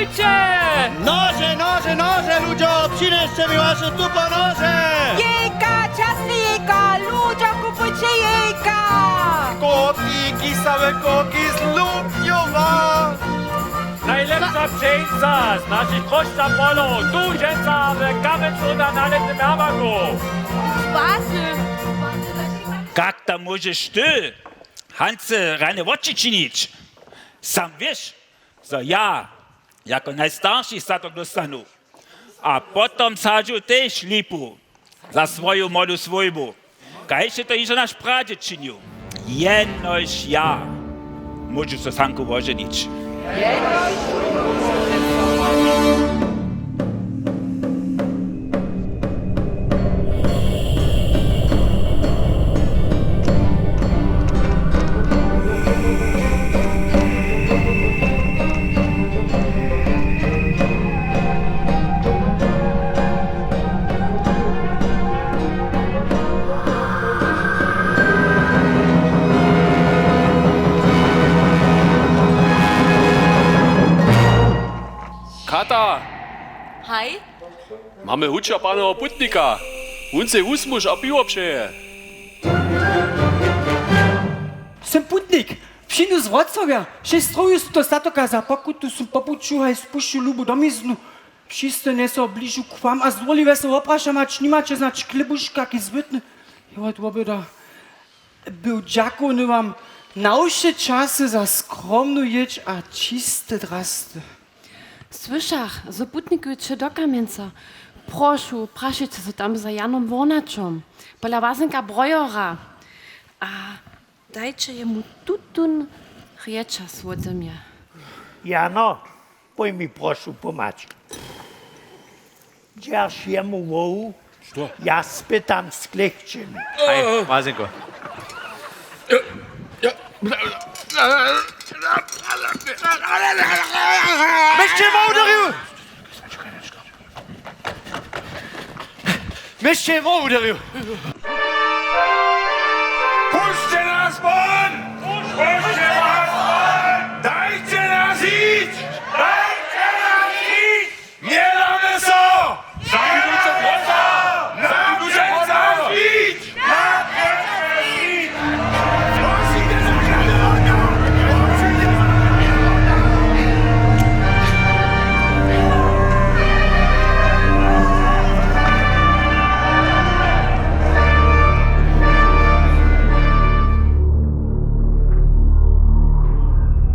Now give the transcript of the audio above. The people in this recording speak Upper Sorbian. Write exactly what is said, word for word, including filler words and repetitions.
Nože, nože, nože, ludźo, přinješte mi waše tupo nože! Jejka, časne jejka, ludźo, kupujće jejka! Kurki, kisawe kurki z Lubjowa! Najlepša pšeńca z našich Chrósćan polow, tu dźensa w Kamjencu na nalětnym jarmarku. Kak tam móžeš ty, Hansce, rjane woči činić? Sam wěš, zo ja jako najstarši statok dóstanu. A potom sadźu tež lipu za swoju młodu swójbu. Kaž je to hižo naš pradźed činił. Jenož ja móžu so Sanku woženić. Kata! Haj? Mamy wučerpaneho putnika. Wón sej wusmuž a piwo přeje. Sym putnik, přinu z Wrocławja. Šesć stroju su to statoka za pokutu sym popućił, haj spušću lubu domiznu. Přistojnje so bližu k wam a zdwórliwje so woprašam, hač nimaće znać chlebuška, kiž zbytny je wot woběda. Był dźakowny wam na wše časy za skromnu jědź a čiste drasty. Słyšach, zo putnikujeće do Kamjenca. Prošu, prašejće so tam za Janom Wórnaćom, pola łazenka brojora. A dajće jemu tutón rječaz wo tym je. Jano, pój mi prošu pomhać. Dźerž jemu hłowu, što? Ja spytam z klěchćemi. Haj, łazenko. Myšće wołderju! Myšće wołderju!